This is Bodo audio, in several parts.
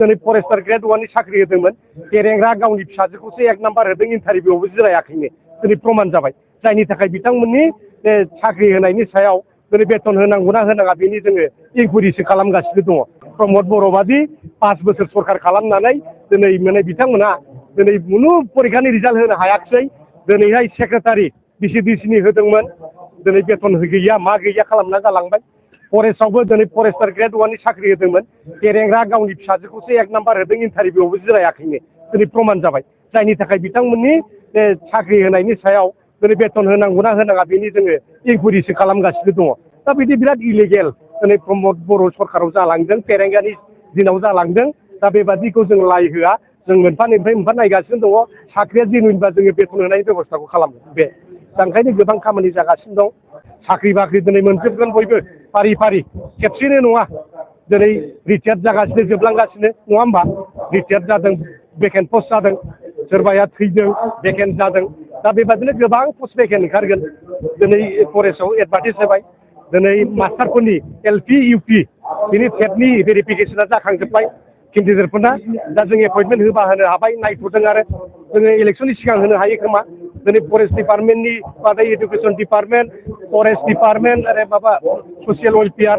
दिनै फरेस्टार ग्रेड 1 नि साख्रि होदोंमोन केरेंरा गावनि फिसाजोखौसो 1 नाम्बार होदों इन्टारभिउआवबो जिरायाखैनो दिनै प्रमाण जाबाय जायनि थाखाय बिथांमोननि साख्रि होनायनि सायाव दिनै बेथन होनांगौना होनाङा बेनि जोङो इनकुइरिसो खालामगासिनो दङ प्रमद बर' बादि 5 बोसोर सरखार खालामनानै दिनै माने बिथांमोना दिनै खुनु परिखानि रिजाल्ट होनो हायाखै दिनैहाय सेक्रेटारि बिसिडिसिनि होदोंमोन दिनै बेथन गैया मा गैया खालामना गालांबाय फरेस्टआवबो दिनै फरेस्टार ग्रेड 1 नि साख्रि होदोंमोन केरेंरा गावनि फिसाजोखौसो 1 नाम्बार होदों इन्टारभिउआवबो जिरायाखैनो दिनै प्रमाण जाबाय जायनि थाखाय बिथांमोननि साख्रि होनायनि सायाव दिनै बेथन होनांगौना होनाङा बेनि जोङो इनकुइरिसो खालामगासिनो दङ दा बिदि बिराद इलिगेल दिनै प्रमद बर' सरखाराव जालांदों पेरेंगानि दिनाव जालांदों दा बेबादिखौ जों लाय होआ जों मोनफानिफ्राय मोनफा नायगासिनो दङ साख्रिया जेनुइनबा जोङो बेथन होनायनि बेबस्थाखौ खालामो बे दा ओंखायनो गोबां खामानि जागासिनो दं साख्रि बाख्रि दिनै मोनजोबगोन बयबो फारि फारि खेबसेनो नङा दिनै रिटायार्ड जागासिनो जोबलांगासिनो नङा होमबा रिटायार्ड जादों भेकेन्ट पस्ट जादों सोरबाया थैदों भेकेन्ट जादों दा बेबादिनो गोबां पस्ट भेकेन्ट ओंखारगोन दिनै फरेस्टआव एडभार्टाइज होबाय दिनै मास्टारफोरनि एलपि इउपि बिनि टेटनि भेरिफिकेसना जाखांजोब्बाय केन्डिडेटफोरना दा जों एपइन्टमेन्ट होबा होनो हाबाय नायथ'दों आरो जोङो इलेक्सननि सिगां होनो हायो खोमा दिनै फरेस्ट डिपार्टमेन्टनि बादै एडुकेसन डिपार्टमेन्ट फरेस्ट डिपार्टमेन्ट आरो माबा ससियेल वेलफेयार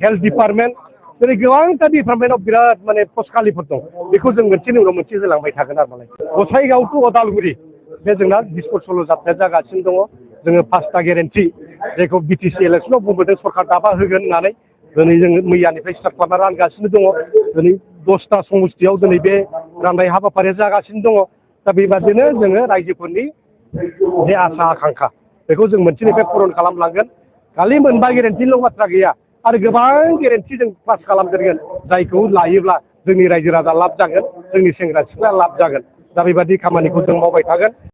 हेल्थ डिपार्टमेन्ट दिनै गोबांथा डिपार्टमेन्टआव बिराद माने पस्ट खालिफोर दं बेखौ जों मोनसेनि उनाव मोनसे होलांबाय थागोन आरो मालाय गसाइगाव टु अदालगुरि बे जोंना डिसपुट सल' जाथाया जागासिनो दङ जोङो 5टा गेरेन्टि जायखौ बिटिसि इलेक्सनाव बुंबोदों सरकार दाबा होगोन होननानै दिनै जोङो मैयानिफ्राय स्टार्ट खालामना रानगासिनो दङ दिनै 10टा समस्तियाव दिनै बे राननाय हाबाफारिया जागासिनो दङ दा बेबादिनो जोङो रायजोफोरनि जे आसा आकांक्षा बेखौ जों मोनसेनिफ्राय पुरन खालामलांगोन खालि मोनबा गेरेन्टिल' बाथ्रा गैया आरो गोबां गेरेन्टि जों पास खालामदेरगोन जायखौ लायोब्ला जोंनि रायजो राजा लाब जागोन जोंनि सेंग्रा सिख्ला लाब जागोन दा बेबादि खामानिखौ जों मावबाय थागोन।